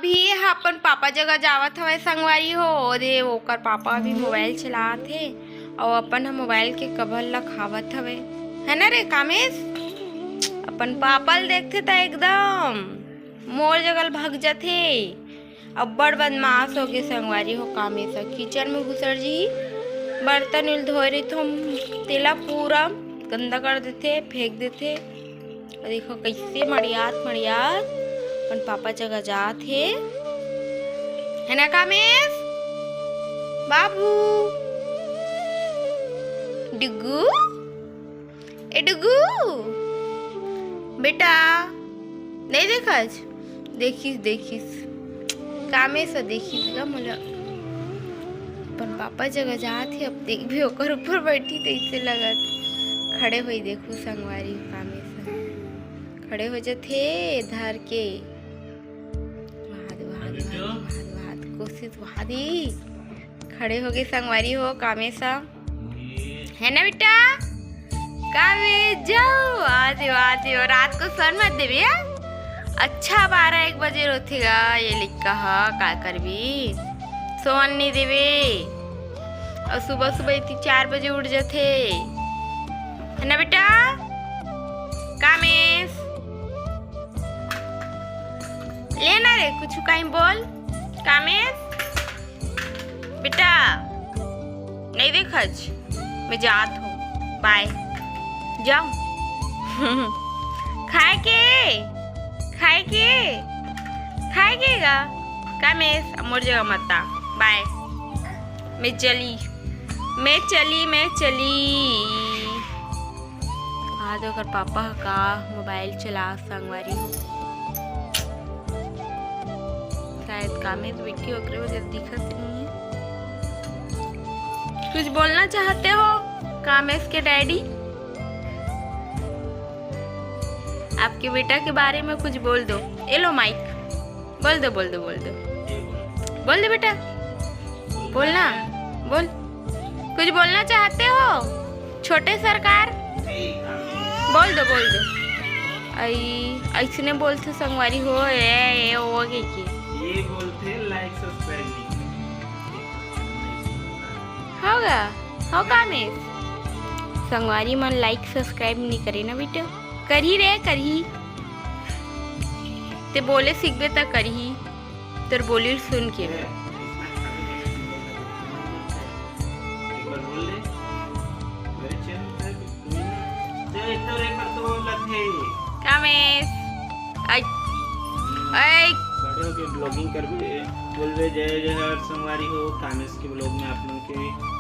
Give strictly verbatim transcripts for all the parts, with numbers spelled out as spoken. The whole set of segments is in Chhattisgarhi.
ये ह अपन पापा जगह जावत हवय संगवारी हो। ओ दे, ओकर पापा अभी मोबाइल चलात हे अउ अपन ह मोबाइल के कवर ला खावत हवय, है ना रे कामेश? अपन पापा ल देखथे त एकदम मोर जगह ल भग जथे। अब्बड़ बदमाश होगे संगवारी हो कामेश ह। किचन में घुसर जी, बर्तन उल धोए रहिथों, तेला पूरा गंदा कर देथे, फेंक देथे। अउ देखो कइसे मड़ियात मड़ियात अपन पापा जगह जात हे, है ना कामेश? बाबू, डुगू, ए डुगू, बेटा, नहीं देखस? देखिस, देखिस, कामेश ह देखिस गा मोला। अपन पापा जगह जात हे, अब देखबे ओकर ऊपर बैठी तइसे लगत। खड़े होई देखू संगवारी हो कामेश ह। खड़े हो जथे धर के। वहाद, वहाद, वहाद, वहाद, वहाद, कोशिश वहादी। खड़े होगे संगवारी हो कामेश ह। है ना बेटा? कामेश जाओ, आ जाओ, आ जाओ। रात को सोन मत देबे, हाँ? अच्छा बारह एक बजे रोथे गा ये लइका ह, का करबी? सोन नहीं देबे। अउ सुबह सुबह इतनी चार बजे उठ जथे। है ना बेटा? कामेश, ले ना रे, कुछ कहीं बोल। कामेश, बेटा, नहीं देखच, मैं जात हूँ, बाय, जाओ। खाए के, खाए के, खाए के गा? कामेश, अब मोर जगह मत आ, बाय, मैं चली, मैं चली, मैं चली। आज ओकर पापा ह का मोबाइल चला संगवारी हो। शायद कामेश बैठी ओकरे वजह से दिखत नहीं है। कुछ बोलना चाहते हो कामेश के डैडी? आपके बेटा के बारे में कुछ बोल दो। ये लो माइक, बोल दो, बोल दो, बोल दो, बोल दो बेटा, बोलना, बोल, कुछ बोलना चाहते हो छोटे सरकार? बोल दो, बोल दो। आई, ऐसने बोलथे संगवारी हो, ए, ए, ओ, के, के। ये बोलथे लाइक सब्सक्राइब नहीं करते। होगा, हो कामेश? संगवारी मन लाइक सब्सक्राइब नहीं करे ना बेटा, करही रे, करही। ते बोले सीखबे त करही, तोर बोली सुन के। एक बार बोल दे, मेरे चैनल पे कोई नहीं। तो एक तो, एक बार तो बोल रहे थे। कामेश, आई, आई। बड़े होके ब्लॉगिंग करबे, बोलबे, जय जय हर संगवारी हो, कामेश के ब्लॉग में आप लोगों के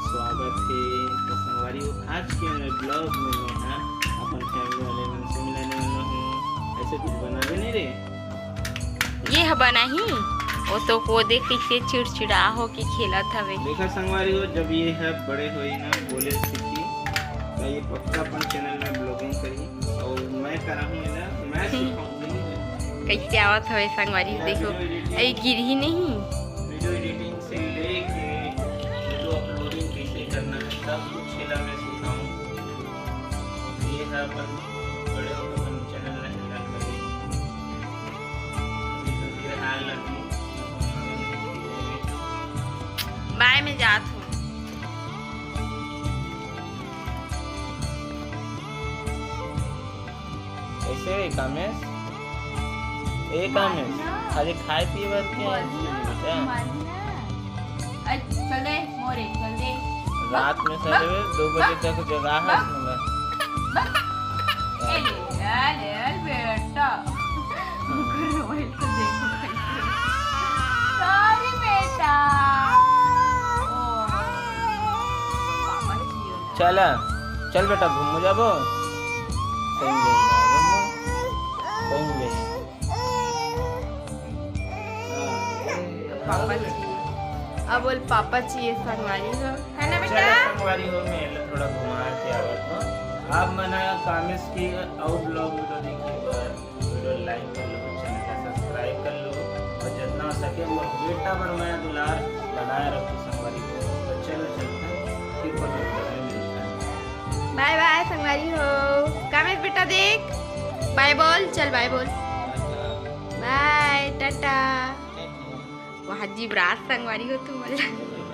स्वागत है। तो संगवारी हो, आज के ब्लॉग में मैं, हाँ, अपन फैमिली वाले मन से मिलाने वाला हूँ। ऐसे कुछ बनाबे नहीं रे। ये ह बनाही, वो तो को देख कैसे चिड़चिड़ा हो के खेलत हवे। देखा संगवारी हो, जब ये है बड़े होई ना, बोले सीखी, तो ये पक्का अपन चैनल में ब्लॉगिंग करी और मैं कराहूँ ना, मैं हम्म। सिखाऊंगी। कैसे आवत हवे संगवारी, देखो, ये गिरही नहीं। वीडियो एडिटिंग से लेके वीडियो अपलोडिंग कैसे करना है, सब कुछ खेला मैं सिखाऊँ। ये है अपन बड़े होकर अपन चैनल में हैंडल करिए। बाय, मैं जात हूँ। कैसे रे कामेश? ए कामेश, मारना। खाली खाए पिए बर के मारना, बेटा? मारना। अ, चल दे, मोरे, चल दे। रात में बस, साले दो बजे बस, तक जगा है बस, इसमें। बस। ए, ले, ले, ले, बेटा। ओकर मोबाइल को देखो कैसे। सॉरी बेटा। ओ, पापा जी हो। चल, चल बेटा, घूमो जाबो। कहीं गई ना, कहीं गई। पापा जी, अब बोल पापा जी, ये संगवारी हो, है ना बेटा? चलो संगवारी हो, मैं एला थोड़ा घुमा के आवत हूँ। आप मन ह कामेश के अउ ब्लॉग वीडियो देखे बर वीडियो लाइक कर लो, चैनल ला सब्सक्राइब कर लो और जितना हो सके मोर बेटा बर मया दुलार बनाए रखो संगवारी हो। तो चलो चलते हैं, फिर कभी मिलते हैं। बाय बाय संगवारी हो। कामेश बेटा देख, बाय बोल, चल बाय बोल। बाय, टाटा। हाजी बरात संगवारी हो तुमन ला।